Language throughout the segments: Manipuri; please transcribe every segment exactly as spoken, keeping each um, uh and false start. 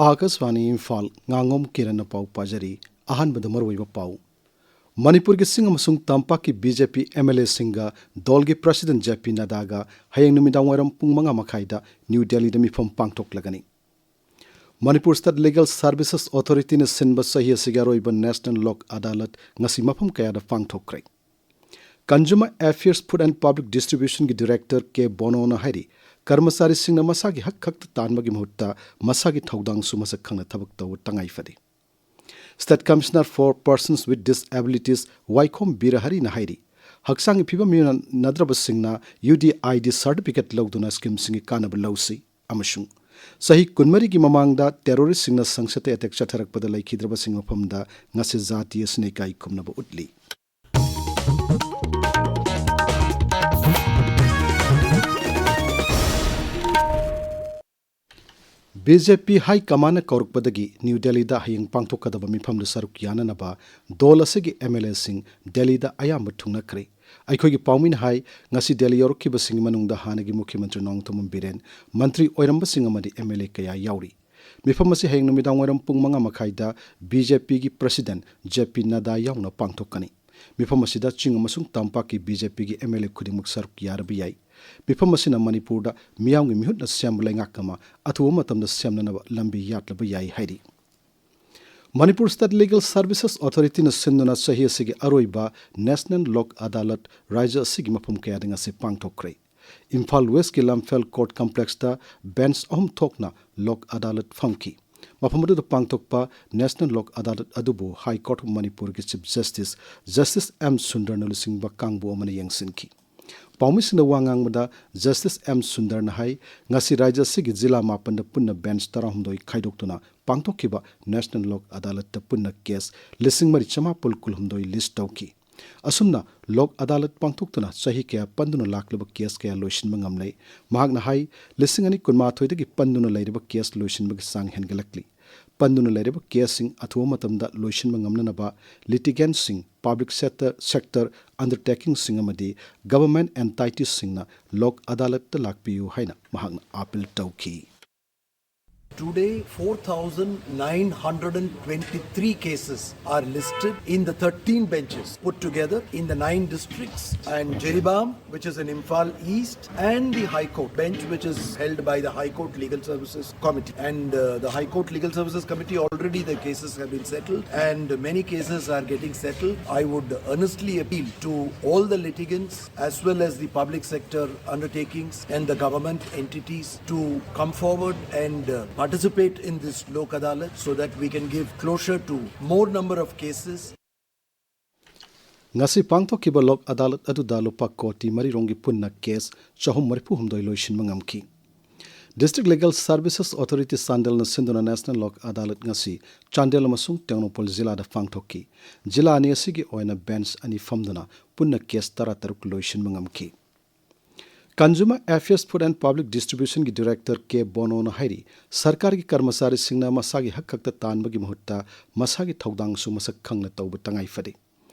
ꯑꯥꯀꯥꯁꯕꯥꯅꯤ ꯏꯝꯐꯥꯜ, ꯉꯥꯉꯣꯝ ꯀꯤꯔꯟꯅ ꯄꯥꯎ ꯄꯥꯖꯔꯤ꯫ ꯑꯍꯥꯟꯕꯗ ꯃꯔꯨꯑꯣꯏꯕ ꯄꯥꯎ꯫ ꯃꯅꯤꯄꯨꯔꯒꯤ ꯆꯤꯡ ꯑꯃꯁꯨꯡ ꯇꯝꯄꯥꯛꯀꯤ B J P M L ꯑꯦꯁꯤꯡꯒ ꯗꯣꯜꯒꯤ ꯄ꯭ꯔꯁꯤꯗꯦꯟꯠ ꯖꯦ ꯄꯤ ꯅꯗꯥꯒ ꯍꯌꯦꯡ ꯅꯨꯃꯤꯗꯥꯡꯋꯥꯏꯔꯝ ꯄꯨꯡ ꯃꯉꯥ ꯃꯈꯥꯏꯗ ꯅ꯭ꯌꯨ ꯗꯦꯜꯂꯤꯗ ꯃꯤꯐꯝ ꯄꯥꯡꯊꯣꯛꯂꯒꯅꯤ꯫ ꯃꯅꯤꯄꯨꯔ ꯁ꯭ꯇꯦꯠ ꯂꯤꯒꯦꯜ ꯁꯔꯚꯤꯁꯦꯁ ꯑꯣꯊꯣꯔꯤꯇꯤꯅ ꯁꯤꯟꯕ ꯆꯍꯤ ꯑꯁꯤꯒꯤ ꯑꯔꯣꯏꯕ ꯅꯦꯁꯅꯦꯜ ꯂꯣꯛ ꯑꯗꯥꯂꯠ ꯉꯁꯤ ꯃꯐꯝ ꯀꯌꯥꯗ ꯄꯥꯡꯊꯣꯛꯈ꯭ꯔꯦ꯫ Consumer Affairs, Food and Public Distributionꯒꯤ ꯗꯤꯔꯦꯛꯇꯔ ꯀꯦ ꯕꯣꯅꯣꯅ ꯍꯥꯏꯔꯤ, ꯀꯔꯃꯆꯥꯔꯤꯁꯤꯡꯅ ꯃꯁꯥꯒꯤ ꯍꯛ ꯈꯛꯇ ꯇꯥꯟꯕꯒꯤ ꯃꯍꯨꯠꯇ ꯃꯁꯥꯒꯤ ꯊꯧꯗꯥꯡꯁꯨ ꯃꯁꯛ ꯈꯪꯅ ꯊꯕꯛ ꯇꯧꯕ ꯇꯉꯥꯏ ꯐꯗꯦ꯫ State Commissioner for Persons with Disabilities ꯋꯥꯏꯈꯣꯝ ꯕꯤꯔꯍꯔꯤꯅ ꯍꯥꯏꯔꯤ, ꯍꯛꯆꯥꯡꯒꯤ ꯐꯤꯕꯝ ꯃꯤꯅꯗ꯭ꯔꯕꯁꯤꯡꯅ U D I D certificate ꯂꯧꯗꯨꯅ ꯁ꯭ꯀꯤꯝꯁꯤꯡꯒꯤ ꯀꯥꯟꯅꯕ ꯂꯧꯁꯤ ꯑꯃꯁꯨꯡ ꯆꯍꯤ ꯀꯨꯟꯃꯔꯤꯒꯤ ꯃꯃꯥꯡꯗ ꯇꯦꯔꯣꯔꯤꯁ꯭ꯠꯁꯤꯡꯅ ꯁꯪꯁꯠꯇ ꯑꯦꯇꯦꯛ ꯆꯠꯊꯔꯛꯄꯗ ꯂꯩꯈꯤꯗ꯭ꯔꯕꯁꯤꯡ ꯃꯐꯝꯗ ꯉꯁꯤ ꯖꯥꯇꯤ ꯑꯁꯤꯅ ꯏꯀꯥꯏ ꯈꯨꯝꯅꯕ ꯎꯠꯂꯤ꯫ ꯕꯤ ꯖꯦ ꯄꯤ ꯍꯥꯏ ꯀꯃꯥꯟꯅ ꯀꯧꯔꯛꯄꯗꯒꯤ ꯅ꯭ꯌꯨ ꯗꯦꯜꯂꯤꯗ ꯍꯌꯦꯡ ꯄꯥꯡꯊꯣꯛꯀꯗꯕ ꯃꯤꯐꯝꯗ ꯁꯔꯨꯛ ꯌꯥꯅꯅꯕ ꯗꯣꯜ ꯑꯁꯤꯒꯤ ꯑꯦꯝ ꯑꯦꯜ ꯑꯦꯁꯤꯡ ꯗꯦꯜꯂꯤꯗ ꯑꯌꯥꯝꯕ ꯊꯨꯡꯅꯈ꯭ꯔꯦ꯫ ꯑꯩꯈꯣꯏꯒꯤ ꯄꯥꯎꯃꯤꯅ ꯍꯥꯏ, ꯉꯁꯤ ꯗꯦꯜꯂꯤ ꯌꯧꯔꯛꯈꯤꯕꯁꯤꯡꯒꯤ ꯃꯅꯨꯡꯗ ꯍꯥꯟꯅꯒꯤ ꯃꯨꯈ꯭ꯌ ꯃꯟꯇ꯭ꯔꯤ ꯅꯣꯡꯊꯣꯝꯕꯝ ꯕꯤꯔꯦꯟ, ꯃꯟꯇ꯭ꯔꯤ ꯑꯣꯏꯔꯝꯕꯁꯤꯡ ꯑꯃꯗꯤ ꯑꯦꯝ ꯑꯦꯜ ꯑꯦ ꯀꯌꯥ ꯌꯥꯎꯔꯤ꯫ ꯃꯤꯐꯝ ꯑꯁꯤ ꯍꯌꯦꯡ ꯅꯨꯃꯤꯗꯥꯡꯋꯥꯏꯔꯝ ꯄꯨꯡ ꯃꯉꯥ ꯃꯈꯥꯏꯗ ꯕꯤ ꯖꯦ ꯄꯤꯒꯤ ꯄ꯭ꯔꯁꯤꯗꯦꯟꯠ ꯖꯦ ꯄꯤ ꯅꯗꯥ ꯌꯥꯎꯅ ꯄꯥꯡꯊꯣꯛꯀꯅꯤ꯫ ꯃꯤꯐꯝ ꯑꯁꯤꯗ ꯆꯤꯡ ꯑꯃꯁꯨꯡ ꯇꯝꯄꯥꯛꯀꯤ ꯕꯤ ꯖꯦ ꯄꯤꯒꯤ ꯑꯦꯝ ꯑꯦꯜ ꯑꯦ ꯈꯨꯗꯤꯡꯃꯛ ꯁꯔꯨꯛ ꯌꯥꯔꯕ ꯌꯥꯏ꯫ ꯃꯤꯐꯝ ꯑꯁꯤꯅ ꯃꯅꯤꯄꯨꯔꯗ ꯃꯤꯌꯥꯝꯒꯤ ꯃꯤꯍꯨꯠꯅ ꯁꯦꯝꯕ ꯂꯩꯉꯥꯛ ꯑꯃ ꯑꯊꯨꯕ ꯃꯇꯝꯗ ꯁꯦꯝꯅꯅꯕ ꯂꯝꯕꯤ ꯌꯥꯠꯂꯕ ꯌꯥꯏ ꯍꯥꯏꯔꯤ꯫ ꯃꯅꯤꯄꯨꯔ ꯁ꯭ꯇꯦꯠ ꯂꯤꯒꯦꯜ ꯁꯔꯚꯤꯁꯦꯁ ꯑꯣꯊꯣꯔꯤꯇꯤꯅ ꯁꯤꯟꯗꯨꯅ ꯆꯍꯤ ꯑꯁꯤꯒꯤ ꯑꯔꯣꯏꯕ ꯅꯦꯁꯅꯦꯜ ꯂꯣꯛ ꯑꯗꯥꯂꯠ ꯔꯥꯖ꯭ꯌ ꯑꯁꯤꯒꯤ ꯃꯐꯝ ꯀꯌꯥꯗ ꯉꯁꯤ ꯄꯥꯡꯊꯣꯛꯈ꯭ꯔꯦ꯫ ꯏꯝꯐꯥꯜ ꯋꯦꯁ꯭ꯠꯀꯤ ꯂꯝꯐꯦꯜ ꯀꯣꯔꯠ ꯀꯝꯄ꯭ꯂꯦꯛꯁꯇ ꯕꯦꯟꯆ ꯑꯍꯨꯝ ꯊꯣꯛꯅ ꯂꯣꯛ ꯑꯗꯥꯂꯠ ꯐꯝꯈꯤ꯫ ꯃꯐꯝ ꯑꯗꯨꯗ ꯄꯥꯡꯊꯣꯛꯄ ꯅꯦꯁꯅꯦꯜ ꯂꯣꯛ ꯑꯗꯥꯂꯠ ꯑꯗꯨꯕꯨ ꯍꯥꯏ ꯀꯣꯔꯠ ꯑꯣꯐ ꯃꯅꯤꯄꯨꯔꯒꯤ ꯆꯤꯐ ꯖꯁꯇꯤꯁ, ꯖꯁꯇꯤꯁ ꯑꯦꯝ ꯁꯨꯟꯗꯔꯅ ꯂꯨꯆꯤꯡꯕ ꯀꯥꯡꯕꯨ ꯑꯃꯅ ꯌꯦꯡꯁꯤꯟꯈꯤ꯫ ꯄꯥꯎꯃꯤꯁꯤꯡꯅ ꯋꯥ ꯉꯥꯡꯕꯗ ꯖꯁꯇꯤꯁ ꯑꯦꯝ ꯁꯨꯟꯗꯔꯅ ꯍꯥꯏ, ꯉꯁꯤ ꯔꯥꯖ꯭ꯌ ꯑꯁꯤꯒꯤ ꯖꯤꯂꯥ ꯃꯥꯄꯟꯗ ꯄꯨꯟꯅ ꯕꯦꯟꯆ ꯇꯔꯥꯍꯨꯝꯗꯣꯏ ꯈꯥꯏꯗꯣꯛꯇꯨꯅ ꯄꯥꯡꯊꯣꯛꯈꯤꯕ ꯅꯦꯁꯅꯦꯜ ꯂꯣꯛ ꯑꯗꯥꯂꯠꯇ ꯄꯨꯟꯅ ꯀꯦꯁ ꯂꯤꯁꯤꯡ ꯃꯔꯤ ꯆꯃꯥꯄꯜ ꯀꯨꯟꯍꯨꯝꯗꯣꯏ ꯂꯤꯁ ꯇꯧꯈꯤ꯫ ꯑꯁꯨꯝꯅ ꯂꯣꯛ ꯑꯗꯥꯂꯠ ꯄꯥꯡꯊꯣꯛꯇꯨꯅ ꯆꯍꯤ ꯀꯌꯥ ꯄꯟꯗꯨꯅ ꯂꯥꯛꯂꯕ ꯀꯦꯁ ꯀꯌꯥ ꯂꯣꯏꯁꯤꯟꯕ ꯉꯝꯂꯦ꯫ ꯃꯍꯥꯛꯅ ꯍꯥꯏ, ꯂꯤꯁꯤꯡ ꯑꯅꯤ ꯀꯨꯟꯃꯥꯊꯣꯏꯗꯒꯤ ꯄꯟꯗꯨꯅ ꯂꯩꯔꯤꯕ ꯀꯦꯁ ꯂꯣꯏꯁꯤꯟꯕꯒꯤ ꯆꯥꯡ ꯍꯦꯟꯒꯠꯂꯛꯂꯤ꯫ ꯄꯟꯗꯨꯅ ꯂꯩꯔꯤꯕ ꯀꯦꯁꯁꯤꯡ ꯑꯊꯨꯕ ꯃꯇꯝꯗ ꯂꯣꯏꯁꯤꯟꯕ ꯉꯝꯅꯅꯕ ꯂꯤꯇꯤꯒꯦꯟꯠꯁꯤꯡ, ꯄꯕ꯭ꯂꯤꯛ ꯁꯦꯛꯇꯔ, ꯁꯦꯛꯇꯔ ꯑꯟꯗꯔꯇꯦꯀꯤꯡꯁꯤꯡ ꯑꯃꯗꯤ ꯒꯚꯔꯟꯃꯦꯟꯠ ꯑꯦꯟꯇꯥꯏꯇꯤꯁꯁꯤꯡꯅ ꯂꯣꯛ ꯑꯗꯥꯂꯠꯇ ꯂꯥꯛꯄꯤꯌꯨ ꯍꯥꯏꯅ ꯃꯍꯥꯛꯅ ꯑꯥꯄꯤꯜ ꯇꯧꯈꯤ꯫ Today, four thousand nine hundred twenty-three cases are listed in the thirteen benches put together in the nine districts, and Jiribam, which is in Imphal East, and the High Court bench, which is held by the High Court Legal Services Committee. And uh, the High Court Legal Services Committee, already the cases have been settled, and many cases are getting settled. I would earnestly appeal to all the litigants, as well as the public sector undertakings and the government entities, to come forward and uh, participate in this Lok Adalat so that we can give closure to more number of cases. ꯉꯁꯤ ꯄꯥꯡꯊꯣꯛꯈꯤꯕ ꯂꯣꯛ ꯑꯗꯥꯂꯠ ꯑꯗꯨꯗ ꯂꯨꯄꯥ ꯀꯣꯇꯤ ꯃꯔꯤꯔꯣꯝꯒꯤ ꯄꯨꯟꯅ ꯀꯦꯁ ꯆꯍꯨꯝ ꯃꯔꯤꯐꯨ ꯍꯨꯝꯗꯣꯏ ꯂꯣꯏꯁꯤꯟꯕ ꯉꯝꯈꯤ꯫ District Legal Services Authority ꯆꯥꯟꯗꯦꯜꯅ ꯁꯤꯟꯗꯨꯅ National Lok Adalat ꯉꯁꯤ ꯆꯥꯟꯗꯦꯜ ꯑꯃꯁꯨꯡ ꯇꯦꯡꯅꯧꯄꯜ ꯖꯤꯂꯥꯗ ꯄꯥꯡꯊꯣꯛꯈꯤ꯫ ꯖꯤꯂꯥ ꯑꯅꯤ ꯑꯁꯤꯒꯤ ꯑꯣꯏꯅ ꯕꯦꯟꯆ ꯑꯅꯤ ꯐꯝꯗꯨꯅ ꯄꯨꯟꯅ ꯀꯦꯁ ꯇꯔꯥꯇꯔꯨꯛ ꯂꯣꯏꯁꯤꯟꯕ ꯉꯝꯈꯤ꯫ Consumer Affairs, Food and Public Distribution ꯒꯤ Director ꯀꯦ ꯕꯣꯅꯣꯅ ꯍꯥꯏꯔꯤ, ꯁꯔꯀꯥꯔꯒꯤ ꯀꯔꯃꯆꯥꯔꯤꯁꯤꯡꯅ ꯃꯁꯥꯒꯤ ꯍꯛ ꯈꯛꯇ ꯇꯥꯟꯕꯒꯤ ꯃꯍꯨꯠꯇ ꯃꯁꯥꯒꯤ ꯊꯧꯗꯥꯡꯁꯨ ꯃꯁꯛ ꯈꯪꯅ ꯇꯧꯕ ꯇꯉꯥꯏ ꯐꯗꯦ꯫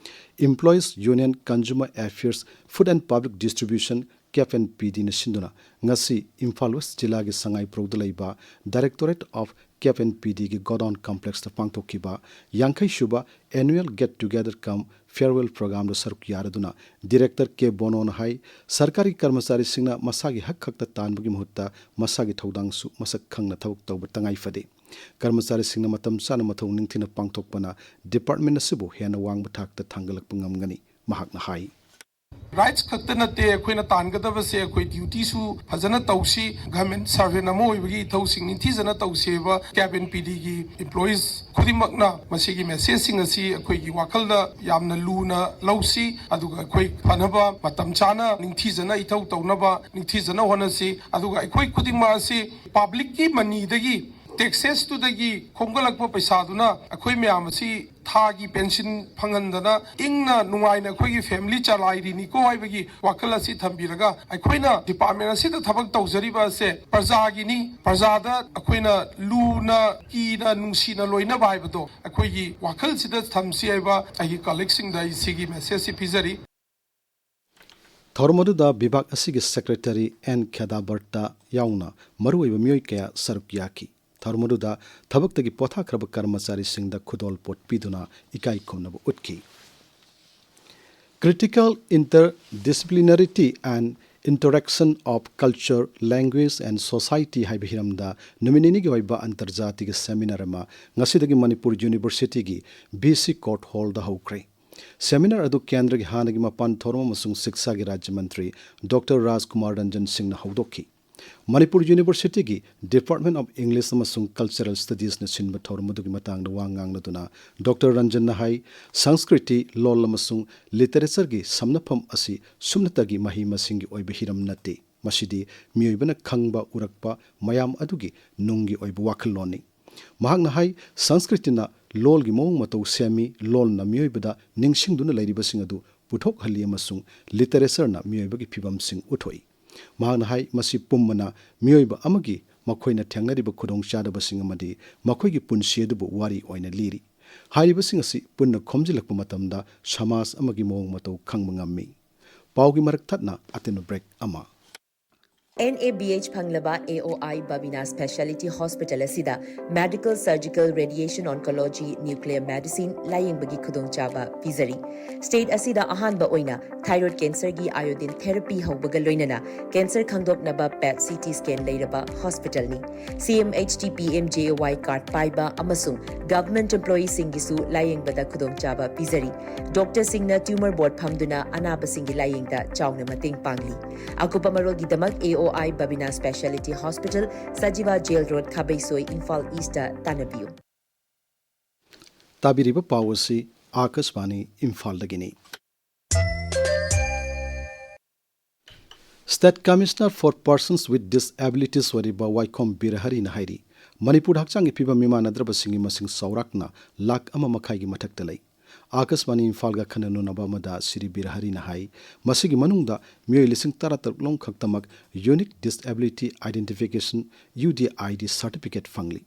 Employees Union, Consumer Affairs, Food and Public Distribution, CAF and P ꯗꯤꯅ ꯁꯤꯟꯗꯨꯅ ꯉꯁꯤ ꯏꯝꯐꯥꯜ ꯋꯦꯁ ꯖꯤꯂꯥꯒꯤ ꯁꯉꯥꯏꯄ꯭ꯔꯧꯗ ꯂꯩꯕ Directorate of CAF and P ꯗꯤꯒꯤ ꯒꯣꯗꯥꯎꯟ ꯀꯝꯄ꯭ꯂꯦꯛꯁꯇ ꯄꯥꯡꯊꯣꯛꯈꯤꯕ ꯌꯥꯡꯈꯩ ꯁꯨꯕ Annual Get Together cum Farewell Programꯗ ꯁꯔꯨꯛ ꯌꯥꯔꯗꯨꯅ Director ꯀꯦ ꯕꯣꯅꯣꯅ ꯍꯥꯏ, ꯁꯔꯀꯥꯔꯒꯤ ꯀꯔꯃꯆꯥꯔꯤꯁꯤꯡꯅ ꯃꯁꯥꯒꯤ ꯍꯛ ꯈꯛꯇ ꯇꯥꯟꯕꯒꯤ ꯃꯍꯨꯠꯇ ꯃꯁꯥꯒꯤ ꯊꯧꯗꯥꯡꯁꯨ ꯃꯁꯛ ꯈꯪꯅ ꯊꯕꯛ ꯇꯧꯕ ꯇꯉꯥꯏ ꯐꯗꯦ꯫ ꯀꯔꯃꯆꯥꯔꯤꯁꯤꯡꯅ ꯃꯇꯝ ꯆꯥꯅ ꯃꯊꯧ ꯅꯤꯡꯊꯤꯅ ꯄꯥꯡꯊꯣꯛꯄꯅ department ꯑꯁꯤꯕꯨ ꯍꯦꯟꯅ ꯋꯥꯡꯕ ꯊꯥꯛꯇ ꯊꯥꯡꯒꯠꯂꯛꯄ ꯉꯝꯒꯅꯤ, ꯃꯍꯥꯛꯅ ꯍꯥꯏ꯫ ꯔꯥꯏꯠꯁ ꯈꯛꯇ ꯅꯠꯇꯦ ꯑꯩꯈꯣꯏꯅ ꯇꯥꯟꯒꯗꯕꯁꯦ, ꯑꯩꯈꯣꯏ ꯗ꯭ꯌꯨꯇꯤꯁꯨ ꯐꯖꯅ ꯇꯧꯁꯤ, ꯒꯚꯔꯟꯃꯦꯟꯠ ꯁꯔꯚꯦꯟꯠ ꯑꯃ ꯑꯣꯏꯕꯒꯤ ꯏꯊꯧꯁꯤꯡ ꯅꯤꯡꯊꯤꯖꯅ ꯇꯧꯁꯦꯕ꯫ ꯀꯦꯞ ꯑꯦꯟ ꯄꯤ ꯗꯤꯒꯤ ꯏꯝꯄ꯭ꯂꯣꯌꯤꯁ ꯈꯨꯗꯤꯡꯃꯛꯅ ꯃꯁꯤꯒꯤ ꯃꯦꯁꯦꯖꯁꯤꯡ ꯑꯁꯤ ꯑꯩꯈꯣꯏꯒꯤ ꯋꯥꯈꯜꯗ ꯌꯥꯝꯅ ꯂꯨꯅ ꯂꯧꯁꯤ, ꯑꯗꯨꯒ ꯑꯩꯈꯣꯏ ꯐꯅꯕ ꯃꯇꯝ ꯆꯥꯅ ꯅꯤꯡꯊꯤꯖꯅ ꯏꯊꯧ ꯇꯧꯅꯕ ꯅꯤꯡꯊꯤꯖꯅ ꯍꯣꯠꯅꯁꯤ꯫ ꯑꯗꯨꯒ ꯑꯩꯈꯣꯏ ꯈꯨꯗꯤꯡꯃꯛ ꯑꯁꯤ ꯄꯕ꯭ꯂꯤꯛꯀꯤ ꯃꯅꯤꯗꯒꯤ, ꯇꯦꯛꯁꯦꯁꯇꯨꯗꯒꯤ ꯈꯣꯝꯒꯠꯂꯛꯄ ꯄꯩꯁꯥꯗꯨꯅ ꯑꯩꯈꯣꯏ ꯃꯌꯥꯝ ꯑꯁꯤ ꯊꯥꯒꯤ ꯄꯦꯟꯁꯤꯟ ꯐꯪꯍꯟꯗꯅ ꯏꯪꯅ ꯅꯨꯡꯉꯥꯏꯅ ꯑꯩꯈꯣꯏꯒꯤ ꯐꯦꯃꯤꯂꯤ ꯆꯂꯥꯏꯔꯤꯅꯤꯀꯣ ꯍꯥꯏꯕꯒꯤ ꯋꯥꯈꯜ ꯑꯁꯤ ꯊꯝꯕꯤꯔꯒ, ꯑꯩꯈꯣꯏꯅ ꯗꯤꯄꯥꯔꯠꯃꯦꯟ ꯑꯁꯤꯗ ꯊꯕꯛ ꯇꯧꯖꯔꯤꯕ ꯑꯁꯦ ꯄ꯭ꯔꯖꯥꯒꯤꯅꯤ, ꯄ꯭ꯔꯖꯥꯗ ꯑꯩꯈꯣꯏꯅ ꯂꯨꯅ ꯀꯤꯅ ꯅꯨꯡꯁꯤꯅ ꯂꯣꯏꯅꯕ ꯍꯥꯏꯕꯗꯣ ꯑꯩꯈꯣꯏꯒꯤ ꯋꯥꯈꯜꯁꯤꯗ ꯊꯝꯁꯤ ꯍꯥꯏꯕ ꯑꯩꯒꯤ ꯀꯂꯤꯛꯁꯤꯡꯗ ꯑꯩ ꯁꯤꯒꯤ ꯃꯦꯁꯦꯖꯁꯤ ꯄꯤꯖꯔꯤ꯫ ꯊꯧꯔꯝ ꯑꯗꯨꯗ ꯕꯤꯚꯥꯒ ꯑꯁꯤꯒꯤ ꯁꯦꯀ꯭ꯔꯦꯇꯔꯤ ꯑꯦꯟ ꯈꯦꯗꯥꯕꯔꯇ ꯌꯥꯎꯅ ꯃꯔꯨꯑꯣꯏꯕ ꯃꯤꯑꯣꯏ ꯀꯌꯥ ꯁꯔꯨꯛ ꯌꯥꯈꯤ꯫ ꯊꯧꯔꯝ ꯑꯗꯨꯗ ꯊꯕꯛꯇꯒꯤ ꯄꯣꯊꯥꯈ꯭ꯔꯕ ꯀꯔꯃꯆꯥꯔꯤꯁꯤꯡꯗ ꯈꯨꯗꯣꯜꯄꯣꯠ ꯄꯤꯗꯨꯅ ꯏꯀꯥꯏ ꯈꯨꯝꯅꯕ ꯎꯠꯈꯤ꯫ Critical interdisciplinarity and interaction of culture, language and society ꯍꯥꯏꯕ ꯍꯤꯔꯝꯗ ꯅꯨꯃꯤꯠ ꯅꯤꯅꯤꯒꯤ ꯑꯣꯏꯕ ꯑꯟꯇꯔꯖꯥꯇꯤꯒꯤ ꯁꯦꯃꯤꯅꯥꯔ ꯑꯃ ꯉꯁꯤꯗꯒꯤ ꯃꯅꯤꯄꯨꯔ ꯌꯨꯅꯤꯚꯔꯁꯤꯇꯤꯒꯤ ꯕꯤ ꯁꯤ ꯀꯣꯔꯠ ꯍꯣꯜꯗ ꯍꯧꯈ꯭ꯔꯦ꯫ ꯁꯦꯃꯤꯅꯥꯔ ꯑꯗꯨ ꯀꯦꯟꯗ꯭ꯔꯒꯤ ꯍꯥꯟꯅꯒꯤ ꯃꯄꯥꯟ ꯊꯧꯔꯝ ꯑꯃꯁꯨꯡ ꯁꯤꯛꯁꯥꯒꯤ ꯔꯥꯖ꯭ꯌ ꯃꯟꯇ꯭ꯔꯤ ꯗꯣꯛꯇꯔ ꯔꯥꯖꯀꯨꯃꯥꯔ ꯔꯟꯖꯟ ꯁꯤꯡꯅ ꯍꯧꯗꯣꯛꯈꯤ꯫ ꯃꯅꯤꯄꯨꯔ ꯌꯨꯅꯤꯚꯔꯁꯤꯇꯤꯒꯤ Department of English ꯑꯃꯁꯨꯡ Cultural Studiesꯅ ꯁꯤꯟꯕ ꯊꯧꯔꯝ ꯑꯗꯨꯒꯤ ꯃꯇꯥꯡꯗ ꯋꯥ ꯉꯥꯡꯂꯗꯨꯅ ꯗꯣꯛꯇꯔ ꯔꯟꯖꯟꯅ ꯍꯥꯏ, ꯁꯪꯁꯀ꯭ꯔꯤꯇꯤ, ꯂꯣꯜ ꯑꯃꯁꯨꯡ ꯂꯤꯇꯔꯦꯆꯔꯒꯤ ꯁꯝꯅꯐꯝ ꯑꯁꯤ ꯁꯨꯞꯅꯇꯒꯤ ꯃꯍꯩ ꯃꯁꯤꯡꯒꯤ ꯑꯣꯏꯕ ꯍꯤꯔꯝ ꯅꯠꯇꯦ꯫ ꯃꯁꯤꯗꯤ ꯃꯤꯑꯣꯏꯕꯅ ꯈꯪꯕ, ꯎꯔꯛꯄ ꯃꯌꯥꯝ ꯑꯗꯨꯒꯤ ꯅꯨꯡꯒꯤ ꯑꯣꯏꯕ ꯋꯥꯈꯜꯂꯣꯟꯅꯤ꯫ ꯃꯍꯥꯛꯅ ꯍꯥꯏ, ꯁꯪꯁꯀ꯭ꯔꯤꯇꯤꯅ ꯂꯣꯜꯒꯤ ꯃꯑꯣꯡ ꯃꯇꯧ ꯁꯦꯝꯃꯤ, ꯂꯣꯜꯅ ꯃꯤꯑꯣꯏꯕꯗ ꯅꯤꯡꯁꯤꯡꯗꯨꯅ ꯂꯩꯔꯤꯕꯁꯤꯡ ꯑꯗꯨ ꯄꯨꯊꯣꯛꯍꯜꯂꯤ ꯑꯃꯁꯨꯡ ꯂꯤꯇꯔꯦꯆꯔꯅ ꯃꯤꯑꯣꯏꯕꯒꯤ ꯐꯤꯕꯝꯁꯤꯡ ꯎꯠꯊꯣꯛꯏ꯫ ꯃꯍꯥꯛꯅ ꯍꯥꯏ, ꯃꯁꯤ ꯄꯨꯝꯕꯅ ꯃꯤꯑꯣꯏꯕ ꯑꯃꯒꯤ ꯃꯈꯣꯏꯅ ꯊꯦꯡꯅꯔꯤꯕ ꯈꯨꯗꯣꯡꯆꯥꯗꯕꯁꯤꯡ ꯑꯃꯗꯤ ꯃꯈꯣꯏꯒꯤ ꯄꯨꯟꯁꯤ ꯑꯗꯨꯕꯨ ꯋꯥꯔꯤ ꯑꯣꯏꯅ ꯂꯤꯔꯤ꯫ ꯍꯥꯏꯔꯤꯕꯁꯤꯡ ꯑꯁꯤ ꯄꯨꯟꯅ ꯈꯣꯝꯖꯤꯜꯂꯛꯄ ꯃꯇꯝꯗ ꯁꯃꯥꯖ ꯑꯃꯒꯤ ꯃꯑꯣꯡ ꯃꯇꯧ ꯈꯪꯕ ꯉꯝꯃꯤ꯫ ꯄꯥꯎꯒꯤ ꯃꯔꯛ ꯊꯠꯅ ꯑꯇꯦꯟꯕ ꯕ꯭ꯔꯦꯛ ꯑꯃ꯫ ꯑꯦꯟ ꯑꯦ ꯕꯤ ꯑꯩꯆ ꯐꯪꯂꯕ A O I Babina speciality hospital ꯑꯁꯤꯗ medical, surgical, radiation, oncology, nuclear medicine ꯂꯥꯌꯦꯡꯕꯒꯤ ꯈꯨꯗꯣꯡꯆꯥꯕ ꯄꯤꯖꯔꯤ꯫ ꯁ꯭ꯇꯦꯠ ꯑꯁꯤꯗ ꯑꯍꯥꯟꯕ ꯑꯣꯏꯅ ꯊꯥꯏꯔꯣꯏꯗ ꯀꯦꯟꯁꯔꯒꯤ ꯑꯥꯏꯑꯣꯗꯤꯟ ꯊꯦꯔꯥꯄꯤ ꯍꯧꯕꯒ ꯂꯣꯏꯅꯅ ꯀꯦꯟꯁꯔ ꯈꯪꯗꯣꯛꯅꯕ ꯄꯦꯠ ꯁꯤ ꯇꯤ ꯁ꯭ꯀꯦꯟ ꯂꯩꯔꯕ ꯍꯣꯁꯄꯤꯇꯥꯜꯅꯤ꯫ C M H T P M J A Y card ꯄꯥꯏꯕ ꯑꯃꯁꯨꯡ ꯒꯚꯔꯟꯃꯦꯟꯠ ꯑꯦꯝꯄ꯭ꯂꯣꯌꯤꯁꯤꯡꯒꯤꯁꯨ ꯂꯥꯌꯦꯡꯕꯗ ꯈꯨꯗꯣꯡꯆꯥꯕ ꯄꯤꯖꯔꯤ꯫ ꯗꯣꯛꯇꯔꯁꯤꯡꯅ ꯇ꯭ꯌꯨꯃꯔ ꯕꯣꯔꯗ ꯐꯝꯗꯨꯅ ꯑꯅꯥꯕꯁꯤꯡꯒꯤ ꯂꯥꯌꯦꯡꯗ ꯆꯥꯎꯅ ꯃꯇꯦꯡ ꯄꯥꯡꯂꯤ꯫ ꯑꯀꯨꯞꯄ ꯃꯔꯣꯜꯒꯤꯗꯃꯛ A O I Babina speciality hospital, Sajiwa jail road, Khabeisoi, Imphal east ꯇꯥꯟꯅꯕꯤꯌꯨ꯫ ꯇꯥꯕꯤꯔꯤꯕ ꯄꯥꯎ ꯑꯁꯤ ꯑꯥꯀꯥꯁꯕꯥꯅꯤ ꯏꯝꯐꯥꯜꯗꯒꯤꯅꯤ꯫ State Commissioner for Persons with Disabilities ꯑꯣꯏꯔꯤꯕ ꯋꯥꯏꯈꯣꯝ ꯕꯤꯔꯍꯔꯤꯅ ꯍꯥꯏꯔꯤ, ꯃꯅꯤꯄꯨꯔꯗ ꯍꯛꯆꯥꯡꯒꯤ ꯐꯤꯕꯝ ꯃꯤꯃꯥꯟꯅꯗ꯭ꯔꯕꯁꯤꯡꯒꯤ ꯃꯁꯤꯡ ꯆꯥꯎꯔꯥꯛꯅ ꯂꯥꯈ ꯑꯃ ꯃꯈꯥꯏꯒꯤ ꯃꯊꯛꯇ ꯂꯩ꯫ ꯑꯥꯀꯥꯁꯕꯥꯅꯤ ꯏꯝꯐꯥꯜꯒ ꯈꯟꯅ ꯅꯩꯅꯕ ꯑꯃꯗ ꯁ꯭ꯔꯤ ꯕꯤꯔꯍꯔꯤꯅ ꯍꯥꯏ, ꯃꯁꯤꯒꯤ ꯃꯅꯨꯡꯗ ꯃꯤꯑꯣꯏ ꯂꯤꯁꯤꯡ ꯇꯔꯥꯇꯔꯨꯛ ꯂꯣꯝ ꯈꯛꯇꯃꯛ Unique Disability Identification, U D I D, certificate ꯐꯪꯂꯤ꯫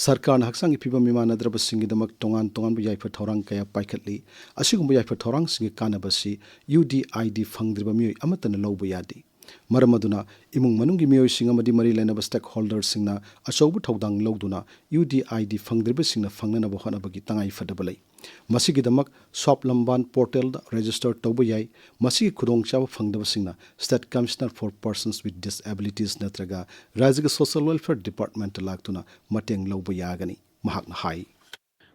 ꯁꯔꯀꯥꯔꯅ ꯍꯛꯆꯥꯡꯒꯤ ꯐꯤꯕꯝ ꯃꯤꯃꯥꯟꯅꯗ꯭ꯔꯕꯁꯤꯡꯒꯤꯗꯃꯛ ꯇꯣꯉꯥꯟ ꯇꯣꯉꯥꯟꯕ ꯌꯥꯏꯐ ꯊꯧꯔꯥꯡ ꯀꯌꯥ ꯄꯥꯏꯈꯠꯂꯤ꯫ ꯑꯁꯤꯒꯨꯝꯕ ꯌꯥꯏꯐ ꯊꯧꯔꯥꯡꯁꯤꯡꯒꯤ ꯀꯥꯟꯅꯕꯁꯤ ꯌꯨ ꯗꯤ ꯑꯥꯏ ꯗꯤ ꯐꯪꯗ꯭ꯔꯤꯕ ꯃꯤꯑꯣꯏ ꯑꯃꯠꯇꯅ ꯂꯧꯕ ꯌꯥꯗꯦ꯫ ꯃꯔꯝ ꯑꯗꯨꯅ ꯏꯃꯨꯡ ꯃꯅꯨꯡꯒꯤ ꯃꯤꯑꯣꯏꯁꯤꯡ ꯑꯃꯗꯤ ꯃꯔꯤ ꯂꯩꯅꯕ stakeholderꯁꯤꯡꯅ ꯑꯆꯧꯕ ꯊꯧꯗꯥꯡ ꯂꯧꯗꯨꯅ ꯌꯨ ꯗꯤ ꯑꯥꯏ ꯗꯤ ꯐꯪꯗ꯭ꯔꯤꯕꯁꯤꯡꯅ ꯐꯪꯅꯅꯕ ꯍꯣꯠꯅꯕꯒꯤ ꯇꯉꯥꯏ ꯐꯗꯕ ꯂꯩ꯫ ꯃꯁꯤꯒꯤꯗꯃꯛ ꯁꯣꯞ ꯂꯝꯕꯥꯟ portalꯗ register ꯇꯧꯕ ꯌꯥꯏ꯫ ꯃꯁꯤꯒꯤ ꯈꯨꯗꯣꯡꯆꯥꯕ ꯐꯪꯗꯕꯁꯤꯡꯅ State Commissioner for Persons with Disabilities ꯅꯠꯇ꯭ꯔꯒ ꯔꯥꯖ꯭ꯌꯒꯤ Social Welfare Departmentꯇ ꯂꯥꯛꯇꯨꯅ ꯃꯇꯦꯡ ꯂꯧꯕ ꯌꯥꯒꯅꯤ, ꯃꯍꯥꯛꯅ ꯍꯥꯏ꯫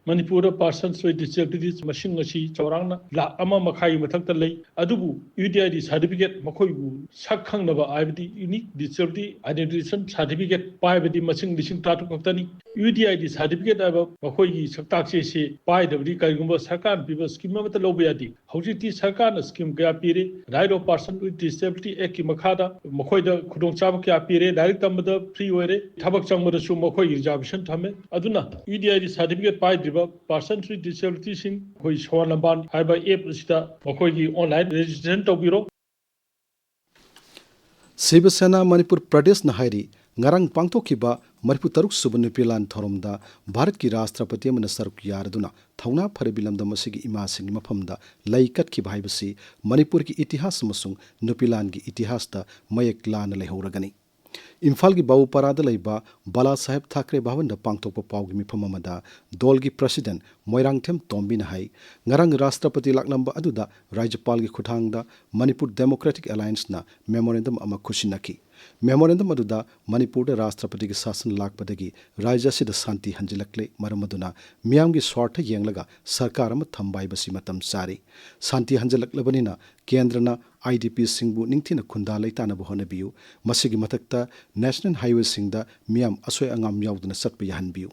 ꯃꯅꯤꯄꯨꯔꯗ persons with disabilities ꯃꯁꯤꯡ ꯑꯁꯤ ꯆꯥꯎꯔꯥꯛꯅ ꯂꯥꯈ ꯑꯃ ꯃꯈꯥꯏꯒꯤ ꯃꯊꯛꯇ ꯂꯩ꯫ ꯑꯗꯨꯕꯨ U D I D certificate ꯃꯈꯣꯏꯕꯨ ꯁꯛ ꯈꯪꯅꯕ, ꯍꯥꯏꯕꯗꯤ unique disability identification certificate ꯄꯥꯏꯕꯗꯤ ꯃꯁꯤꯡ ꯂꯤꯁꯤꯡ ꯇꯔꯥꯇꯔꯨꯛ ꯈꯛꯇꯅꯤ꯫ U D I D certificate ꯍꯥꯏꯕ ꯃꯈꯣꯏꯒꯤ ꯁꯛꯇꯥꯛ ꯆꯦꯁꯤ ꯄꯥꯏꯗꯕꯗꯤ ꯀꯔꯤꯒꯨꯝꯕ ꯁꯔꯀꯥꯔꯅ ꯄꯤꯕ scheme ꯑꯃꯠꯇ ꯂꯧꯕ ꯌꯥꯗꯦ꯫ ꯍꯧꯖꯤꯛꯇꯤ ꯁꯔꯀꯥꯔꯅ scheme ꯀꯌꯥ ꯄꯤꯔꯦ, Right of Person with Disability Actꯀꯤ ꯃꯈꯥꯗ ꯃꯈꯣꯏꯗ ꯈꯨꯗꯣꯡꯆꯥꯕ ꯀꯌꯥ ꯄꯤꯔꯦ, ꯂꯥꯏꯔꯤꯛ ꯇꯝꯕꯗ free ꯑꯣꯏꯔꯦ, ꯊꯕꯛ ꯆꯪꯕꯗꯁꯨ ꯃꯈꯣꯏꯒꯤ reservation ꯊꯝꯃꯦ꯫ ꯑꯗꯨꯅ U D I D certificate ꯄꯥꯏꯗ꯭ꯔꯤꯕ persons with disabilityꯁꯤꯡ ꯑꯩꯈꯣꯏ ꯁꯣꯍꯣꯔ ꯂꯝꯕꯥꯟ ꯍꯥꯏꯕ app ꯑꯁꯤꯗ ꯃꯈꯣꯏꯒꯤ online registration ꯇꯧꯕꯤꯔꯣ꯫ ꯁꯤꯕ ꯁꯦꯅꯥ ꯃꯅꯤꯄꯨꯔ ꯄ꯭ꯔꯗꯦꯁꯅ ꯍꯥꯏꯔꯤ, ꯉꯔꯥꯡ ꯄꯥꯡꯊꯣꯛꯈꯤꯕ ꯃꯔꯤꯐꯨ ꯇꯔꯨꯛ ꯁꯨꯕ ꯅꯨꯄꯤ ꯂꯥꯟ ꯊꯧꯔꯝꯗ ꯚꯥꯔꯠꯀꯤ ꯔꯥꯁꯇ꯭ꯔꯄꯇꯤ ꯑꯃꯅ ꯁꯔꯨꯛ ꯌꯥꯔꯗꯨꯅ ꯊꯧꯅꯥ ꯐꯔꯕꯤ ꯂꯝꯗꯝ ꯑꯁꯤꯒꯤ ꯏꯃꯥꯁꯤꯡꯒꯤ ꯃꯐꯝꯗ ꯂꯩ ꯀꯠꯈꯤꯕ ꯍꯥꯏꯕꯁꯤ ꯃꯅꯤꯄꯨꯔꯒꯤ ꯏꯇꯤꯍꯥꯁ ꯑꯃꯁꯨꯡ ꯅꯨꯄꯤ ꯂꯥꯟꯒꯤ ꯏꯇꯤꯍꯥꯁꯇ ꯃꯌꯦꯛ ꯂꯥꯅ ꯂꯩꯍꯧꯔꯒꯅꯤ꯫ ꯏꯝꯐꯥꯜꯒꯤ ꯕꯥꯕꯨꯄꯥꯔꯥꯗ ꯂꯩꯕ ꯕꯥꯂꯥ ꯁꯥꯍꯦꯕ ꯊꯥꯀ꯭ꯔꯦ ꯚꯕꯟꯗ ꯄꯥꯡꯊꯣꯛꯄ ꯄꯥꯎꯒꯤ ꯃꯤꯐꯝ ꯑꯃꯗ ꯗꯣꯜꯒꯤ president ꯃꯣꯏꯔꯥꯡꯊꯦꯝ ꯇꯣꯝꯕꯤꯅ ꯍꯥꯏ, ꯉꯔꯥꯡ ꯔꯥꯁꯇ꯭ꯔꯄꯇꯤ ꯂꯥꯛꯂꯝꯕ ꯑꯗꯨꯗ ꯔꯥꯖ꯭ꯌꯄꯥꯜꯒꯤ ꯈꯨꯠꯊꯥꯡꯗ ꯃꯅꯤꯄꯨꯔ Democratic Allianceꯅ memorandum ꯑꯃ ꯈꯨꯠꯁꯤꯟꯅꯈꯤ꯫ Memorandum ꯑꯗꯨꯗ ꯃꯅꯤꯄꯨꯔꯗ ꯔꯥꯁꯇ꯭ꯔꯄꯇꯤꯒꯤ ꯁꯥꯁꯟ ꯂꯥꯛꯄꯗꯒꯤ ꯔꯥꯖ꯭ꯌ ꯑꯁꯤꯗ ꯁꯥꯟꯇꯤ ꯍꯟꯖꯤꯜꯂꯛꯂꯦ, ꯃꯔꯝ ꯑꯗꯨꯅ ꯃꯤꯌꯥꯝꯒꯤ ꯁ꯭ꯋꯥꯔꯊ ꯌꯦꯡꯂꯒ ꯁꯔꯀꯥꯔ ꯑꯃ ꯊꯝꯕ ꯍꯥꯏꯕꯁꯤ ꯃꯇꯝ ꯆꯥꯔꯦ꯫ ꯁꯥꯟꯇꯤ ꯍꯟꯖꯤꯜꯂꯛꯂꯕꯅꯤꯅ ꯀꯦꯟꯗ꯭ꯔꯅ ꯑꯥꯏ ꯗꯤ ꯄꯤꯁꯤꯡꯕꯨ ꯅꯤꯡꯊꯤꯅ ꯈꯨꯟꯗꯥ ꯂꯩꯇꯥꯅꯕ ꯍꯣꯠꯅꯕꯤꯌꯨ꯫ ꯃꯁꯤꯒꯤ ꯃꯊꯛꯇ national highwayꯁꯤꯡꯗ ꯃꯤꯌꯥꯝ ꯑꯁꯣꯏ ꯑꯉꯥꯝ ꯌꯥꯎꯗꯅ ꯆꯠꯄ ꯌꯥꯍꯟꯕꯤꯌꯨ꯫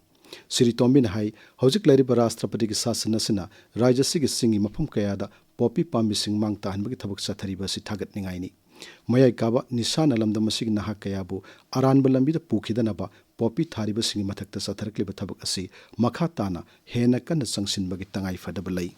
ꯁ꯭ꯔꯤ ꯇꯣꯝꯕꯤꯅ ꯍꯥꯏ, ꯍꯧꯖꯤꯛ ꯂꯩꯔꯤꯕ ꯔꯥꯁꯇ꯭ꯔꯄꯇꯤꯒꯤ ꯁꯥꯁꯟ ꯑꯁꯤꯅ ꯔꯥꯖ꯭ꯌ ꯑꯁꯤꯒꯤ ꯆꯤꯡꯒꯤ ꯃꯐꯝ ꯀꯌꯥꯗ ꯄꯣꯄꯤ ꯄꯥꯝꯕꯤꯁꯤꯡ ꯃꯥꯡ ꯇꯥꯍꯟꯕꯒꯤ ꯊꯕꯛ ꯆꯠꯊꯔꯤꯕ ꯑꯁꯤ ꯊꯥꯒꯠꯅꯤꯡꯉꯥꯏꯅꯤ꯫ ꯃꯌꯥꯏ ꯀꯥꯕ ꯅꯤꯁꯥꯅ ꯂꯝꯗꯝ ꯑꯁꯤꯒꯤ ꯅꯍꯥ ꯀꯌꯥꯕꯨ ꯑꯔꯥꯟꯕ ꯂꯝꯕꯤꯗ ꯄꯨꯈꯤꯗꯅꯕ ꯄꯣꯄꯤ ꯊꯥꯔꯤꯕꯁꯤꯡꯒꯤ ꯃꯊꯛꯇ ꯆꯠꯊꯔꯛꯂꯤꯕ ꯊꯕꯛ ꯑꯁꯤ ꯃꯈꯥ ꯇꯥꯅ ꯍꯦꯟꯅ ꯀꯟꯅ ꯆꯪꯁꯤꯟꯕꯒꯤ ꯇꯉꯥꯏ ꯐꯗꯕ ꯂꯩ꯫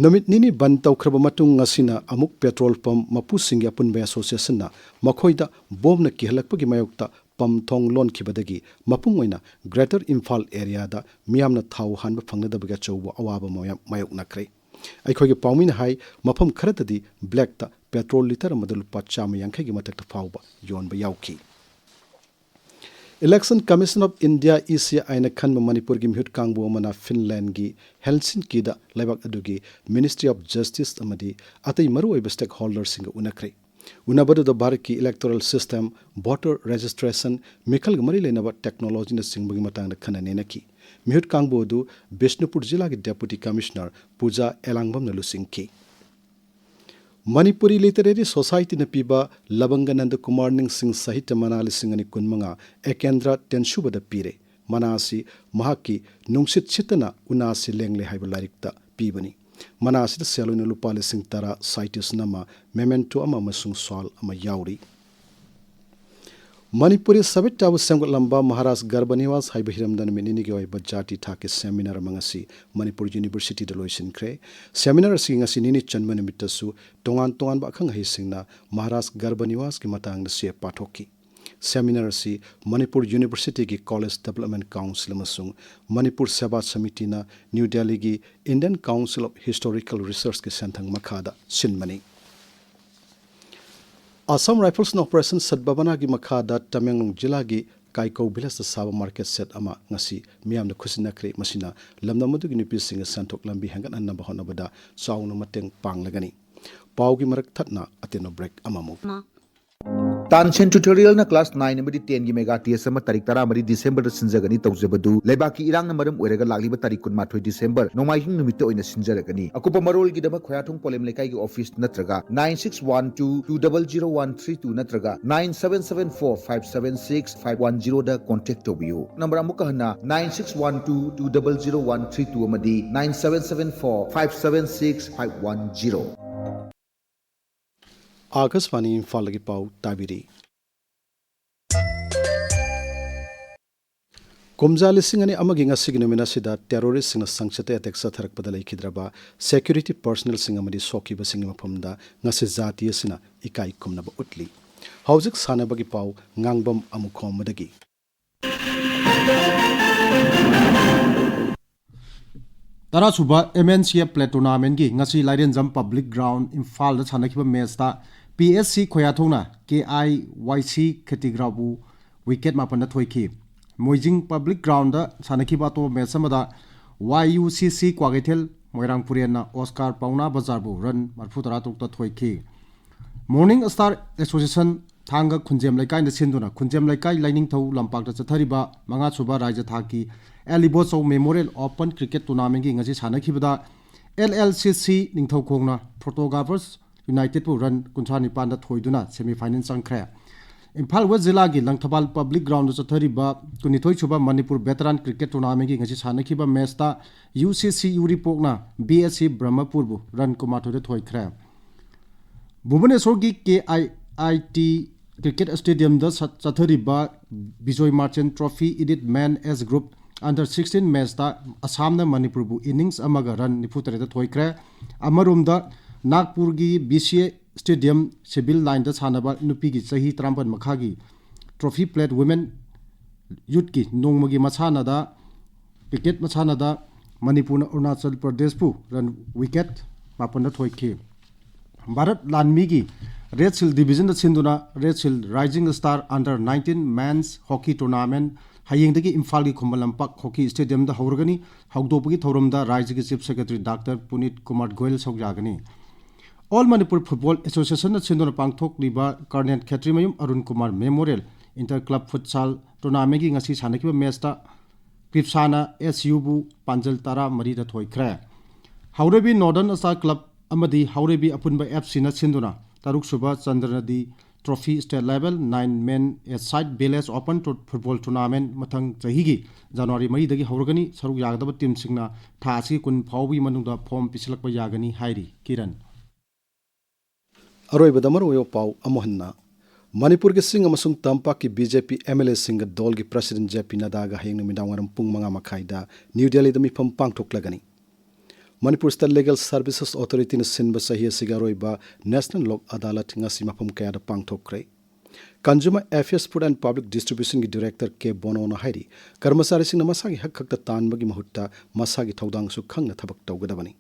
ꯅꯨꯃꯤꯠ ꯅꯤꯅꯤ ꯕꯟ ꯇꯧꯈ꯭ꯔꯕ ꯃꯇꯨꯡ, ꯉꯁꯤꯅ ꯑꯃꯨꯛ petrol pump ꯃꯄꯨꯁꯤꯡꯒꯤ ꯑꯄꯨꯟꯕ associationꯅ ꯃꯈꯣꯏꯗ ꯕꯣꯝꯅ ꯀꯤꯍꯜꯂꯛꯄꯒꯤ ꯃꯥꯌꯣꯛꯇ pump ꯊꯣꯡ ꯂꯣꯟꯈꯤꯕꯗꯒꯤ ꯃꯄꯨꯡ ꯑꯣꯏꯅ Greater Imphal areaꯗ ꯃꯤꯌꯥꯝꯅ ꯊꯥꯎ ꯍꯥꯟꯕ ꯐꯪꯅꯗꯕꯒꯤ ꯑꯆꯧꯕ ꯑꯋꯥꯕ ꯃꯥꯌꯣꯛ-, ꯃꯥꯌꯣꯛꯅꯈ꯭ꯔꯦ꯫ ꯑꯩꯈꯣꯏꯒꯤ ꯄꯥꯎꯃꯤꯅ ꯍꯥꯏ, ꯃꯐꯝ ꯈꯔꯗꯗꯤ ꯕ꯭ꯂꯦꯛꯇ ꯄꯦꯇ꯭ꯔꯣꯜ ꯂꯤꯇꯔ ꯑꯃꯗ ꯂꯨꯄꯥ ꯆꯥꯝꯃ ꯌꯥꯡꯈꯩꯒꯤ ꯃꯊꯛꯇ ꯐꯥꯎꯕ ꯌꯣꯟꯕ ꯌꯥꯎꯈꯤ꯫ Election Commission of India, E C I ꯅ ꯈꯟꯕ ꯃꯅꯤꯄꯨꯔꯒꯤ ꯃꯤꯍꯨꯠ ꯀꯥꯡꯕꯨ ꯑꯃꯅ ꯐꯤꯟꯂꯦꯟꯒꯤ ꯍꯦꯜꯁꯤꯟꯀꯤꯗ ꯂꯩꯕꯥꯛ ꯑꯗꯨꯒꯤ Ministry of Justice ꯑꯃꯗꯤ ꯑꯇꯩ ꯃꯔꯨꯑꯣꯏꯕ stakeholderꯁꯤꯡꯒ ꯎꯅꯈ꯭ꯔꯦ꯫ ꯎꯅꯕꯗꯨꯗ ꯚꯥꯔꯠꯀꯤ electoral system, voter registration, ꯃꯤꯈꯜꯒ ꯃꯔꯤ ꯂꯩꯅꯕ technologyꯅꯆꯤꯡꯕꯒꯤ ꯃꯇꯥꯡꯗ ꯈꯟꯅ ꯅꯩꯅꯈꯤ꯫ ꯃꯤꯍꯨꯠ ꯀꯥꯡꯕꯨ ꯑꯗꯨ ꯕꯤꯁꯅꯨꯄꯨꯔ ꯖꯤꯂꯥꯒꯤ Deputy Commissioner ꯄꯨꯖꯥ ꯑꯦꯂꯥꯡꯕꯝꯅ ꯂꯨꯆꯤꯡꯈꯤ꯫ ꯃꯅꯤꯄꯨꯔꯤ Literary Societyꯅ ꯄꯤꯕ ꯂꯕꯪꯒ ꯅꯟꯗꯀꯨꯃꯥꯔ ꯅꯤꯡꯁꯤꯡ ꯁꯥꯍꯤꯇ꯭ꯌ ꯃꯅꯥ ꯂꯤꯁꯤꯡ ꯑꯅꯤ ꯀꯨꯟꯃꯉꯥ ꯑꯦꯀꯦꯟꯗ꯭ꯔ ꯇꯦꯟꯁꯨꯕꯗ ꯄꯤꯔꯦ꯫ ꯃꯅꯥ ꯑꯁꯤ ꯃꯍꯥꯛꯀꯤ ꯅꯨꯡꯁꯤꯠ ꯁꯤꯠꯇꯅ ꯎꯅꯥꯁꯤ ꯂꯦꯡꯂꯦ ꯍꯥꯏꯕ ꯂꯥꯏꯔꯤꯛꯇ ꯄꯤꯕꯅꯤ꯫ ꯃꯅꯥ ꯑꯁꯤꯗ ꯁꯦꯜ ꯑꯣꯏꯅ ꯂꯨꯄꯥ ꯂꯤꯁꯤꯡ ꯇꯔꯥ, citation ꯑꯃ, memento ꯑꯃ ꯑꯃꯁꯨꯡ shawl ꯑꯃ ꯌꯥꯎꯔꯤ꯫ ꯃꯅꯤꯄꯨꯔꯤ ꯁꯥꯍꯤꯇ꯭ꯌꯕꯨ ꯁꯦꯝꯒꯠꯂꯝꯕ ꯃꯍꯥꯔꯥꯖ ꯒꯔꯚꯅꯤꯋꯥꯁ ꯍꯥꯏꯕ ꯍꯤꯔꯝꯗ ꯅꯨꯃꯤꯠ ꯅꯤꯅꯤꯒꯤ ꯑꯣꯏꯕ ꯖꯥꯇꯤ ꯊꯥꯛꯀꯤ seminar ꯑꯃ ꯉꯁꯤ ꯃꯅꯤꯄꯨꯔ Universityꯗ ꯂꯣꯏꯁꯤꯟꯈ꯭ꯔꯦ꯫ Seminar ꯑꯁꯤ ꯉꯁꯤ ꯅꯤꯅꯤ ꯆꯟꯕ ꯅꯨꯃꯤꯠꯇꯁꯨ ꯇꯣꯉꯥꯟ ꯇꯣꯉꯥꯟꯕ ꯑꯈꯪ ꯑꯍꯩꯁꯤꯡꯅ ꯃꯍꯥꯔꯥꯖ ꯒꯔꯚꯅꯤꯋꯥꯁꯀꯤ ꯃꯇꯥꯡꯗ ꯆꯦ ꯄꯥꯊꯣꯛꯈꯤ꯫ Seminar ꯑꯁꯤ ꯃꯅꯤꯄꯨꯔ Universityꯒꯤ College Development Council ꯑꯃꯁꯨꯡ ꯃꯅꯤꯄꯨꯔ ꯁꯦꯕꯥ ꯁꯃꯤꯇꯤꯅ ꯅ꯭ꯌꯨ ꯗꯦꯜꯂꯤꯒꯤ Indian Council of Historical Researchꯀꯤ ꯁꯦꯟꯊꯪ ꯃꯈꯥꯗ ꯁꯤꯟꯕꯅꯤ꯫ Assam Riflesꯅ Operation Sadbhavanaꯒꯤ ꯃꯈꯥꯗ ꯇꯃꯦꯡꯂꯣꯡ ꯖꯤꯂꯥꯒꯤ ꯀꯥꯏꯀꯧ villageꯇ ꯁꯥꯕ market shed ꯑꯃ ꯉꯁꯤ ꯃꯤꯌꯥꯝꯅ ꯈꯨꯠꯁꯤꯟꯅꯈ꯭ꯔꯦ꯫ ꯃꯁꯤꯅ ꯂꯝꯗꯝ ꯑꯗꯨꯒꯤ ꯅꯨꯄꯤꯁꯤꯡꯒꯤ ꯁꯦꯟꯊꯣꯛ ꯂꯝꯕꯤ ꯍꯦꯟꯒꯠꯍꯟꯅꯕ ꯍꯣꯠꯅꯕꯗ ꯆꯥꯎꯅ ꯃꯇꯦꯡ ꯄꯥꯡꯂꯒꯅꯤ꯫ ꯄꯥꯎꯒꯤ ꯃꯔꯛ ꯊꯠꯅ ꯑꯇꯦꯟꯕ break ꯑꯃꯃꯨꯛ꯫ ꯃꯥ꯫ Tansen Tutorialꯅ class nine ꯑꯃꯗꯤ tenꯒꯤ mega test ꯑꯃ ꯇꯥꯔꯤꯛ ꯇꯔꯥꯃꯔꯤ Decemberꯗ ꯁꯤꯟꯖꯒꯅꯤ꯫ ꯇꯧꯖꯕꯗꯨ ꯂꯩꯕꯥꯛꯀꯤ ꯏꯔꯥꯡꯅ ꯃꯔꯝ ꯑꯣꯏꯔꯒ ꯂꯥꯛꯂꯤꯕ ꯇꯥꯔꯤꯛ ꯀꯨꯟꯃꯥꯊꯣꯏ December ꯅꯣꯡꯃꯥꯏꯖꯤꯡ ꯅꯨꯃꯤꯠꯇ ꯑꯣꯏꯅ ꯁꯤꯟꯖꯔꯒꯅꯤ꯫ ꯑꯀꯨꯞꯄ ꯃꯔꯣꯜꯒꯤꯗꯃꯛ ꯈꯣꯌꯥꯊꯣꯡ ꯄꯣꯂꯦꯝ ꯂꯩꯀꯥꯏꯒꯤ office ꯅꯠꯇ꯭ꯔꯒ nine six one two two double zero one three two ꯅꯠꯇ꯭ꯔꯒ nine seven seven four five seven six five one zeroꯗ contact ꯇꯧꯕꯤꯌꯨ꯫ Number ꯑꯃꯨꯛꯀ ꯍꯟꯅ nine six one two two double zero one three two ꯑꯃꯗꯤ nine seven seven four five seven six five one zero꯫ ꯑꯥꯀꯥꯁꯕꯥꯅꯤ ꯏꯝꯐꯥꯜꯗꯒꯤ ꯄꯥꯎ ꯇꯥꯕꯤꯔꯤ꯫ ꯀꯨꯝꯖꯥ ꯂꯤꯁꯤꯡ ꯑꯅꯤ ꯑꯃꯒꯤ ꯉꯁꯤꯒꯤ ꯅꯨꯃꯤꯠ ꯑꯁꯤꯗ terroristꯁꯤꯡꯅ ꯁꯪꯁꯠꯇ attack ꯆꯠꯊꯔꯛꯄꯗ ꯂꯩꯈꯤꯗ꯭ꯔꯕ security personnelꯁꯤꯡ ꯑꯃꯗꯤ ꯁꯣꯛꯈꯤꯕꯁꯤꯡꯒꯤ ꯃꯐꯝꯗ ꯉꯁꯤ ꯖꯥꯇꯤ ꯑꯁꯤꯅ ꯏꯀꯥꯏ ꯈꯨꯝꯅꯕ ꯎꯠꯂꯤ꯫ ꯍꯧꯖꯤꯛ ꯁꯥꯟꯅꯕꯒꯤ ꯄꯥꯎ ꯉꯥꯡꯕꯝ ꯑꯃꯨꯈꯣꯝꯗꯒꯤ꯫ ꯇꯔꯥꯁꯨꯕ M N C F plate ꯇꯣꯔꯅꯥꯃꯦꯟꯒꯤ ꯉꯁꯤ ꯂꯥꯏꯔꯦꯟꯖꯝ ꯄꯕ꯭ꯂꯤꯛ ꯒ꯭ꯔꯥꯎꯟ ꯏꯝꯐꯥꯜꯗ ꯁꯥꯟꯅꯈꯤꯕ ꯃꯦꯠꯁꯇ ꯄꯤ ꯑꯦꯁ ꯁꯤ ꯈꯣꯌꯥꯊꯣꯡꯅ ꯀꯦ ꯑꯥꯏ ꯋꯥꯏ ꯁꯤ ꯈꯦꯇꯤꯒ꯭ꯔꯥꯎꯕꯨ ꯋꯤꯀꯦꯠ ꯃꯥꯄꯟꯗ ꯊꯣꯏꯈꯤ꯫ ꯃꯣꯏꯖꯤꯡ ꯄꯕ꯭ꯂꯤꯛ ꯒ꯭ꯔꯥꯎꯟꯗ ꯁꯥꯟꯅꯈꯤꯕ ꯑꯇꯣꯞꯄ ꯃꯦꯠꯁ ꯑꯃꯗ ꯋꯥꯏ ꯌꯨ ꯁꯤ ꯁꯤ ꯀ꯭ꯋꯥꯀꯩꯊꯦꯜ ꯃꯣꯏꯔꯥꯡꯄꯨꯔꯦꯟꯅ ꯑꯣꯁꯀꯥꯔ ꯄꯥꯎꯅꯥ ꯕꯖꯥꯔꯕꯨ ꯔꯟ ꯃꯔꯤꯐꯨ ꯇꯔꯥ ꯇꯔꯨꯛꯇ ꯊꯣꯏꯈꯤ꯫ ꯃꯣꯔꯅꯤꯡ ꯁ꯭ꯇꯥꯔ ꯑꯦꯁꯣꯁꯤꯌꯦꯁꯟ ꯊꯥꯡꯒ ꯈꯨꯟꯖꯦꯝ ꯂꯩꯀꯥꯏꯅ ꯁꯤꯟꯗꯨꯅ ꯈꯨꯟꯖꯦꯝ ꯂꯩꯀꯥꯏ ꯂꯥꯏꯅꯤꯡꯊꯧ ꯂꯝꯄꯥꯛꯇ ꯆꯠꯊꯔꯤꯕ ꯃꯉꯥꯁꯨꯕ ꯔꯥꯏꯖ ꯊꯥꯛꯀꯤ ꯑꯦꯂꯤꯕꯣꯆꯧ ꯃꯦꯃꯣꯔꯤꯌꯦꯜ ꯑꯣꯄꯟ ꯀ꯭ꯔꯤꯀꯦꯠ ꯇꯣꯔꯅꯥꯃꯦꯟꯒꯤ ꯉꯁꯤ ꯁꯥꯟꯅꯈꯤꯕꯗ ꯑꯦꯜ ꯑꯦꯜ ꯁꯤ ꯁꯤ ꯅꯤꯡꯊꯧꯈꯣꯡꯅ ꯐꯣꯇꯣꯒ꯭ꯔꯥꯐꯔꯁ ꯌꯨꯅꯥꯏꯇꯦꯠꯄꯨ ꯔꯟ ꯀꯨꯟꯊ꯭ꯔꯥ ꯅꯤꯄꯥꯟꯗ ꯊꯣꯏꯗꯨꯅ ꯁꯦꯃꯤꯐꯥꯏꯅꯦꯜ ꯆꯪꯈ꯭ꯔꯦ꯫ ꯏꯝꯐꯥꯜ ꯋꯦꯁ ꯖꯤꯂꯥꯒꯤ ꯂꯪꯊꯕꯥꯜ ꯄꯕ꯭ꯂꯤꯛ ꯒ꯭ꯔꯥꯎꯟꯗ ꯆꯠꯊꯔꯤꯕ ꯀꯨꯟꯅꯤꯊꯣꯏ ꯁꯨꯕ ꯃꯅꯤꯄꯨꯔ ꯚꯦꯇꯔꯥꯟ ꯀ꯭ꯔꯤꯀꯦꯠ ꯇꯣꯔꯅꯥꯃꯦꯟꯒꯤ ꯉꯁꯤ ꯁꯥꯟꯅꯈꯤꯕ ꯃꯦꯠꯁꯇ ꯌꯨ ꯁꯤ ꯁꯤ ꯎꯔꯤꯄꯣꯛꯅ ꯕꯤ ꯑꯦꯁ ꯁꯤ ꯕ꯭ꯔꯍꯃꯄꯨꯔꯕꯨ ꯔꯟ ꯀꯨꯟꯃꯥꯊꯣꯏꯗ ꯊꯣꯏꯈ꯭ꯔꯦ꯫ ꯚꯨꯕꯅꯦꯁꯣꯔꯒꯤ ꯀꯦ ꯑꯥꯏ ꯑꯥꯏ ꯇꯤ ꯀ꯭ꯔꯤꯀꯦꯠ ꯁ꯭ꯇꯦꯗꯤꯌꯝꯗ ꯆꯠ-, ꯆꯠꯊꯔꯤꯕ ꯕꯤꯖꯣꯏ ꯃꯥꯔꯆꯦꯟ ꯇ꯭ꯔꯣꯐꯤ ꯏꯂꯤꯠ ꯃꯦꯟ ꯑꯦꯖ ꯒ꯭ꯔꯨꯞ ꯑꯟꯗꯔ ꯁꯤꯛꯁꯇꯤꯟ ꯃꯦꯠꯁꯇ ꯑꯁꯥꯝꯅ ꯃꯅꯤꯄꯨꯔꯕꯨ ꯏꯅꯤꯡꯁ ꯑꯃꯒ ꯔꯟ ꯅꯤꯐꯨ ꯇꯔꯦꯠꯇ ꯊꯣꯏꯈ꯭ꯔꯦ꯫ ꯑꯃꯔꯣꯝꯗ ꯅꯥꯒꯄꯨꯔꯒꯤ ꯕꯤ ꯁꯤ ꯑꯦ ꯁ꯭ꯇꯦꯗꯤꯌꯝ ꯁꯤꯚꯤꯜ ꯂꯥꯏꯟꯗ ꯁꯥꯟꯅꯕ ꯅꯨꯄꯤꯒꯤ ꯆꯍꯤ ꯇꯔꯥꯃꯥꯄꯟ ꯃꯈꯥꯒꯤ ꯇ꯭ꯔꯣꯐꯤ ꯄ꯭ꯂꯦꯠ ꯋꯨꯃꯦꯟ ꯌꯨꯠꯀꯤ ꯅꯣꯡꯃꯒꯤ ꯃꯁꯥꯟꯅꯗ, ꯀ꯭ꯔꯤꯀꯦꯠ ꯃꯁꯥꯟꯅꯗ ꯃꯅꯤꯄꯨꯔꯅ ꯑꯔꯨꯅꯥꯆꯜ ꯄ꯭ꯔꯗꯦꯁꯄꯨ ꯔꯟ ꯋꯤꯀꯦꯠ ꯃꯥꯄꯟꯗ ꯊꯣꯏꯈꯤ꯫ ꯚꯥꯔꯠ ꯂꯥꯟꯃꯤꯒꯤ ꯔꯦꯗ ꯁꯤꯜ ꯗꯤꯕꯤꯖꯟꯗ ꯁꯤꯟꯗꯨꯅ red seal rising star under nineteen men's hockey tournament ꯍꯌꯦꯡꯗꯒꯤ ꯏꯝꯐꯥꯜꯒꯤ ꯈꯨꯃꯟ ꯂꯝꯄꯥꯛ ꯍꯣꯀꯤ ꯁ꯭ꯇꯦꯗꯤꯌꯝꯗ ꯍꯧꯔꯒꯅꯤ꯫ ꯍꯧꯗꯣꯛꯄꯒꯤ ꯊꯧꯔꯝꯗ ꯔꯥꯏꯖꯒꯤ chief secretary doctor Punit Kumar Goyal ꯁꯔꯨꯛ ꯌꯥꯒꯅꯤ꯫ ꯑꯣꯜ ꯃꯅꯤꯄꯨꯔ ꯐꯨꯠꯕꯣꯜ ꯑꯦꯁꯣꯁꯤꯌꯦꯁꯟꯅ ꯁꯤꯟꯗꯨꯅ ꯄꯥꯡꯊꯣꯛꯂꯤꯕ colonel Khetrimayum Arun Kumar memorial inter club futsal ꯇꯣꯔꯅꯥꯃꯦꯟꯒꯤ ꯉꯁꯤ ꯁꯥꯟꯅꯈꯤꯕ ꯃꯦꯠꯁꯇ ꯀ꯭ꯔꯤꯞꯁꯥꯅ ꯑꯦꯁ ꯌꯨꯕꯨ ꯄꯥꯟꯖꯜ ꯇꯔꯥ ꯃꯔꯤꯗ ꯊꯣꯏꯈ꯭ꯔꯦ꯫ ꯍꯧꯔꯩꯕꯤ ꯅꯣꯔꯗꯔꯟ ꯁ꯭ꯇꯥꯔ ꯀ꯭ꯂꯕ ꯑꯃꯗꯤ ꯍꯧꯔꯩꯕꯤ ꯑꯄꯨꯟꯕ ꯑꯦꯐ ꯁꯤꯅ ꯁꯤꯟꯗꯨꯅ ꯇꯔꯨꯛꯁꯨꯕ ꯆꯟꯗ꯭ꯔꯅꯗꯤ trophy state level nine men A side village open tour football tournament ꯃꯊꯪ ꯆꯍꯤꯒꯤ ꯖꯅꯋꯥꯔꯤ ꯃꯔꯤꯗꯒꯤ ꯍꯧꯔꯒꯅꯤ꯫ ꯁꯔꯨꯛ ꯌꯥꯒꯗꯕ ꯇꯤꯝꯁꯤꯡꯅ ꯊꯥ ꯑꯁꯤꯒꯤ ꯀꯨꯟ ꯐꯥꯎꯕꯒꯤ ꯃꯅꯨꯡꯗ ꯐꯣꯔꯝ ꯄꯤꯁꯤꯜꯂꯛꯄ ꯌꯥꯒꯅꯤ ꯍꯥꯏꯔꯤ꯫ ꯀꯤꯔꯟ꯫ ꯑꯔꯣꯏꯕꯗ ꯃꯔꯨꯑꯣꯏꯕ ꯄꯥꯎ ꯑꯃꯨꯛ ꯍꯟꯅ꯫ ꯃꯅꯤꯄꯨꯔꯒꯤ ꯆꯤꯡ ꯑꯃꯁꯨꯡ ꯇꯝꯄꯥꯛꯀꯤ B J P M L ꯑꯦꯁꯤꯡꯒ ꯗꯣꯜꯒꯤ ꯄ꯭ꯔꯁꯤꯗꯦꯟꯠ ꯖꯦ ꯄꯤ ꯅꯗꯥꯒ ꯍꯌꯦꯡ ꯅꯨꯃꯤꯗꯥꯡ ꯋꯥꯏꯔꯝ ꯄꯨꯡ ꯃꯉꯥ ꯃꯈꯥꯏꯗ ꯅ꯭ꯌꯨ ꯗꯦꯜꯂꯤꯗ ꯃꯤꯐꯝ ꯄꯥꯡꯊꯣꯛꯂꯒꯅꯤ꯫ ꯃꯅꯤꯄꯨꯔ ꯁ꯭ꯇꯦꯠ ꯂꯤꯒꯦꯜ ꯁꯔꯚꯤꯁꯦꯁ ꯑꯣꯊꯣꯔꯤꯇꯤꯅ ꯁꯤꯟꯕ ꯆꯍꯤ ꯑꯁꯤꯒꯤ ꯑꯔꯣꯏꯕ ꯅꯦꯁꯅꯦꯜ ꯂꯣꯛ ꯑꯗꯥꯂꯠ ꯉꯁꯤ ꯃꯐꯝ ꯀꯌꯥꯗ ꯄꯥꯡꯊꯣꯛꯈ꯭ꯔꯦ꯫ Consumer Affairs, Food and Public Distributionꯒꯤ Director ꯀꯦ ꯕꯣꯅꯣꯅ ꯍꯥꯏꯔꯤ, ꯀꯔꯃꯆꯥꯔꯤꯁꯤꯡꯅ ꯃꯁꯥꯒꯤ ꯍꯛ ꯈꯛꯇ ꯇꯥꯟꯕꯒꯤ ꯃꯍꯨꯠꯇ ꯃꯁꯥꯒꯤ ꯊꯧꯗꯥꯡꯁꯨ ꯈꯪꯅ ꯊꯕꯛ ꯇꯧꯒꯗꯕꯅꯤ꯫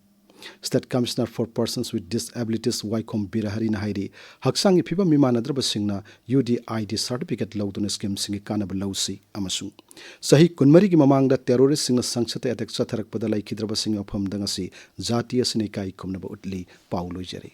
State Commissioner for Persons with Disabilities ꯋꯥꯏꯈꯣꯝ ꯕꯤꯔꯍꯔꯤꯅ ꯍꯥꯏꯔꯤ, ꯍꯛꯆꯥꯡꯒꯤ ꯐꯤꯕꯝ ꯃꯤꯃꯥꯟꯅꯗ꯭ꯔꯕꯁꯤꯡꯅ U D I D certificate ꯂꯧꯗꯨꯅ schemeꯁꯤꯡꯒꯤ ꯀꯥꯟꯅꯕ ꯂꯧꯁꯤ ꯑꯃꯁꯨꯡ ꯆꯍꯤ ꯀꯨꯟꯃꯔꯤꯒꯤ ꯃꯃꯥꯡꯗ terroristꯁꯤꯡꯅ ꯁꯪꯁꯠꯇ attack ꯆꯠꯊꯔꯛꯄꯗ ꯂꯩꯈꯤꯗ꯭ꯔꯕꯁꯤꯡꯒꯤ ꯃꯐꯝꯗ ꯉꯁꯤ ꯖꯥꯇꯤ ꯑꯁꯤꯅ ꯏꯀꯥꯏ ꯈꯨꯝꯅꯕ ꯎꯠꯂꯤ꯫ ꯄꯥꯎ ꯂꯣꯏꯖꯔꯦ꯫